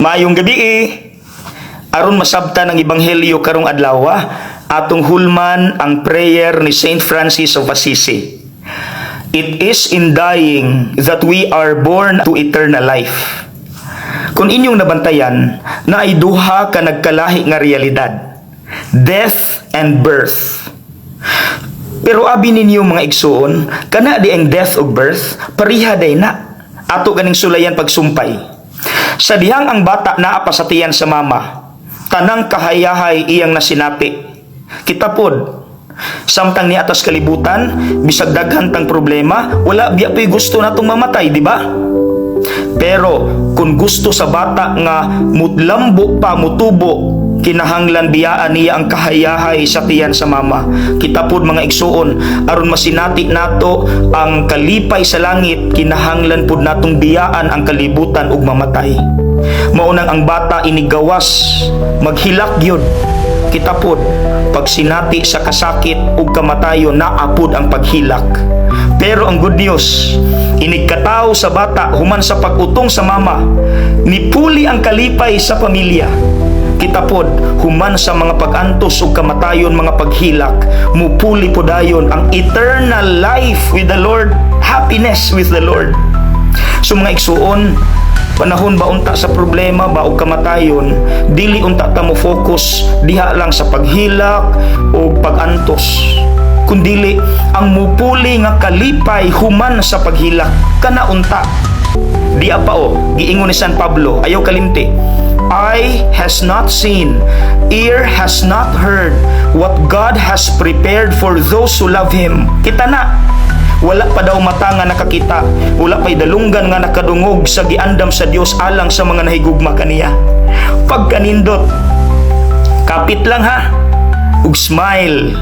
Maayong gabi eh. Aron masabtan ang ebanghelyo karong adlaw, atong hulman ang prayer ni Saint Francis of Assisi. "It is in dying that we are born to eternal life." Kung inyong nabantayan, naay duha ka nagkalahi nga realidad. Death and birth. Pero abi ninyo, mga igsuon, kana di ang death ug birth, pareha day na. Ato ganing sulayan pagsumpay. Sa dihang ang bata naa pa sa tiyan sa mama, tanang kahayahay iyang nasinati. Kita pod, samtang niya atas kalibutan, bisag daghan tang problema, wala biya po'y gusto natong mamatay, di ba? Pero kung gusto sa bata nga mutlambo pa, mutubo, kinahanglan biyaan niya ang kahayahay sa tiyan sa mama. Kita pod, mga igsuon, aron masinati nato ang kalipay sa langit, kinahanglan pod natong biyaan ang kalibutan ug mamatay. Maunang ang bata inigawas, maghilak gyud. Kita pod, pag sinati sa kasakit ug kamatayon, naa pod ang paghilak. Pero ang good news, inigkatawo sa bata human sa pag-utong sa mama, nipuli ang kalipay sa pamilya. Kita pod, human sa mga pag-antos ug kamatayon, mga paghilak, mupuli pod dayon ang eternal life with the Lord, happiness with the Lord. So mga igsuon, panahon ba unta sa problema ba o kamatayon, dili unta ta mo focus diha lang sa paghilak o pag-antos, kundili ang mupuli nga kalipay human sa paghilak, kana unta. Diya pa o, giingon ni San Pablo, ayaw kalimti, "Eye has not seen, ear has not heard what God has prepared for those who love Him." Kita na, wala pa daw mata nga nakakita, wala pa'y dalunggan nga nakadungog sa giandam sa Dios alang sa mga nahigugma kaniya. Pagkanindot, kapit lang ha, ug smile.